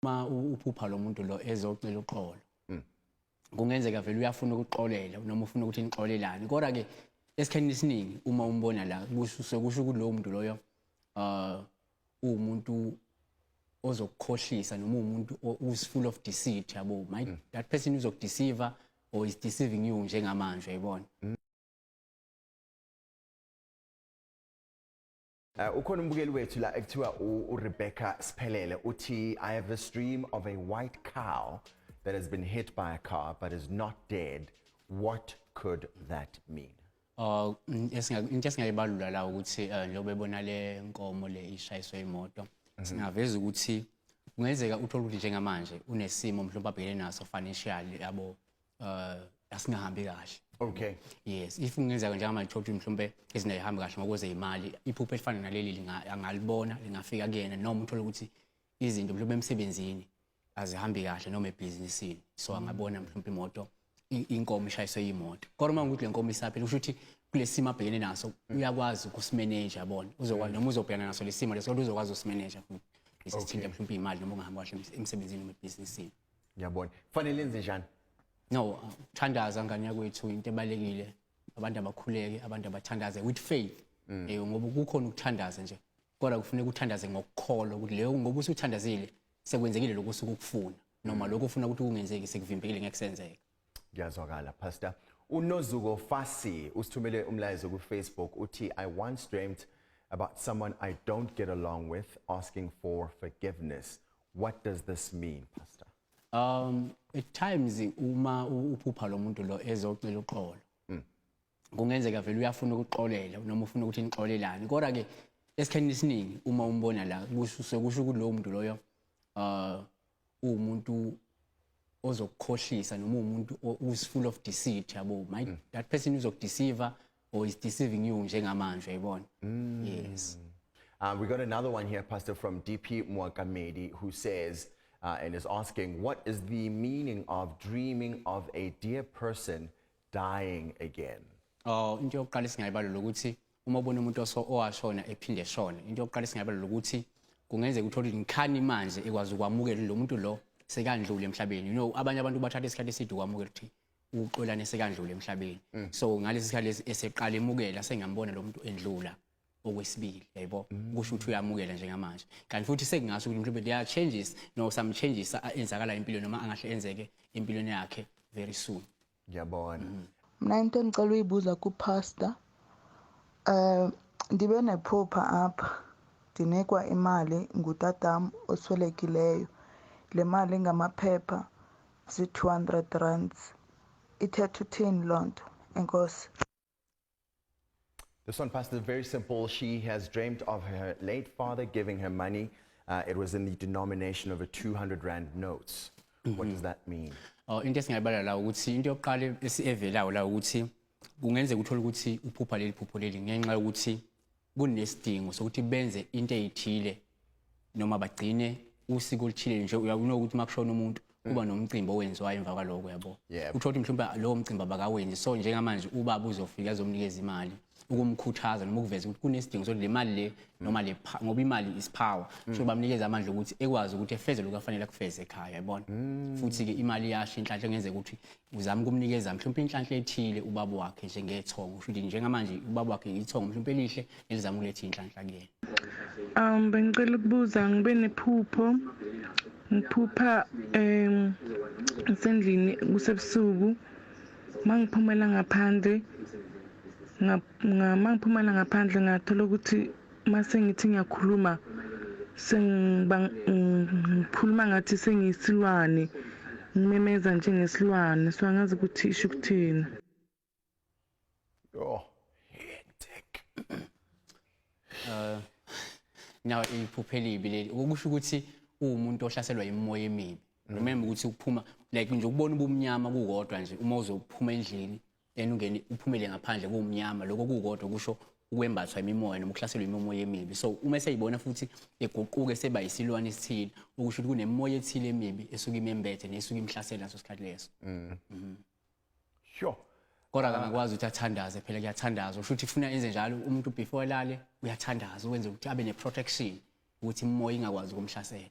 Uma uphupha lo muntu lo ezocela uxolo, kungenzeka vele uyafuna ukuxolela noma ufuna ukuthi nixolelane, kodwa ke esikhathini esiningi uma umbona la kusho sekusho ukuthi lowo muntu loyo uwumuntu ozokukhohlisa noma uwumuntu who's full of deceit, yabo. That person uzokudeceive or is deceiving you njengamanje, uyayibona. Ukhona umbukeli wethu la ekuthiwa uRebecca Siphelele, uthi, "I have this dream of a white cow that has been hit by a car but is not dead. What could that mean?" Into esingayibalula la ukuthi njengoba ebona le nkomo le ishayiswe imoto, singaveza ukuthi kungenzeka uthole ukuthi njengamanje unesimo mhlawumbe abhekene naso financially, yabo, asingahambi kahle. Yes, if kungenzeka njengamanje uthole ukuthi mhlawumbe izinto ayihambi kahle ngokwezeyimali, iphupho elifana naleli angalibona lingafika kuyena, noma uthole ukuthi izinto mhlawumbe emsebenzini azihambi kahle noma ebhizinisini, so angabona mhlawumbe imoto, inkomo ishayiswe imoto. Kodwa uma ukuthi le nkomo isaphila, kusho ukuthi kulesi simo abhekene naso uyakwazi ukusimanage, yabona, uzokwazi noma uzobhekana naso lesimo leso, kodwa uzokwazi ukusimanage futhi lesi sithinta mhlawumbe imali noma ungahambi kahle emsebenzini noma ebhizinisini. Ngiyabona. Kufanele enze njani? No, ukuthandaza, ngane yakwethu, into ebalekile. Abantu abakhuleke, abantu abathandaze with faith, ngoba kukhona ukuthandaza nje, kodwa kufuneka uthandaze ngokukholwa ukuthi leyo, ngoba usuthandazile, sekwenzekile lokhu osuke ukufuna, noma lokhu ufuna ukuthi kungenzeki sekuvimbekile, ngeke kusenzeke. Ngiyazwakala, Pastor. UNozuko Fasi usithumele umlayezo ku-Facebook, uthi, "I once dreamt about someone I don't get along with asking for forgiveness. What does this mean, Pastor?" At times uma uphupha lo muntu lo ezocela uxolo, kungenzeka vele uyafuna ukuxolela noma ufuna ukuthi nixolelane, kodwa ke esikhathini esiningi uma umbona la kusho sekusho ukuthi lowo muntu loyo uwumuntu ozokukhohlisa noma uwumuntu who's full of deceit, yabo. That person uzokudeceive or is deceiving you njengamanje, uyayibona. Yes. We got another one here, Pastor, from DP Mwakamedi, who says and is asking, "What is the meaning of dreaming of a dear person dying again?" Oh, into yokuqala esingayibalula ukuthi uma ubona umuntu owashona ephinde eshona, into yokuqala esingayibalula ukuthi kungenzeka uthole ukuthi ngikhani manje ekwazi ukwamukela lo muntu lo sekandlule emhlabeni. Abanye abantu bathatha isikhathi eside ukwamukela ukuthi uXolane sekandlule emhlabeni. So ngalesi sikhathi lesi eseqala emukela, sengiyambona lo muntu endlula okwesibili, yayibo, kusho ukuthi uyamukela njengamanje. Kanti futhi sekungasho ukuthi mhlawumbe there are changes no some changes enzakala empilweni noma angahle enzeke empilweni yakhe very soon. Ngiyabona. Mna into endicela uyibuza kupastor, ndibe nephupha apha ndinikwa imali ngutatam oswelekileyo. Le mali ingamaphepha, zii-200 rands. Ithetha uthini loo nto? Enkosi. This one, Pastor, is very simple. She has dreamt of her late father giving her money. It was in the denomination of a 200 rand notes. What does that mean? Oh, into esingayibala la ukuthi into yokuqala evelayo la ukuthi kungenzeka uthole ukuthi uphupha leli phupho leli ngenxa yokuthi kunesidingo sokuthi benze into ezithile noma bagcine usiko oluthile nje. Uyabona ukuthi makushona umuntu kuba nomcimbi owenziwayo emva kwaloko, yabo. Uthola ukuthi mhlawumbe lowo mcimbi abakawenzi, so njengamanje ubaba uzofika azomnikeza imali ukumkhuthaza noma ukuveza ukuthi kunesidingo sokuthi le mali le noma le ngoba imali is power, so bamnikeza amandla ukuthi ekwazi ukuthi efeze lokhu afanele akufeze ekhaya, yabona. Futhi-ke imali iyasho inhlanhla, engenzeka ukuthi uzama ukumnikeza mhlawumbe inhlanhla ethile ubaba wakhe njengethongo, kusho ukuthi njengamanje ubaba wakhe ithongo mhlawumbe elihle elizama ukuletha inhlanhla kuyena. Bengicela ukubuza, ngibe nephupho, ngiphupha ngisendlini kusebusuku, mangiphumela ngaphandle, mangiphumela ngaphandle ngathola ukuthi mase ngithi ngiyakhuluma sengiba ngikhuluma ngathi sengiyisilwane, ngimemeza njengesilwane, so angazi ukuthi isho ukuthini. Oh, hectic. Now iphupho elibi leli, okusho ukuthi uwumuntu ohlaselwa imimoya emibi. Remember ukuthi ukuphuma like nje ukubona ubumnyama kukodwa nje, uma uzophuma endlini and ungene uphumele ngaphandle kuwumnyama, lokho kukodwa kusho ukwembathwa imimoya noma ukuhlaselwa imimoya emibi. So uma eseyibona futhi eguquke seba isilwane esithile, okusho ukuthi kunemimoya ethile emibi esuke imembethe nesuke imhlasela ngaso sikhathi leso. Kodwa akangakwazi ukuthi athandaze phela, kuyathandazwa, kusho ukuthi kufuna enze njalo umuntu before elale uyathandaza ukwenza ukuthi abe ne-protection ukuthi imimoya ingakwazi ukumhlasela.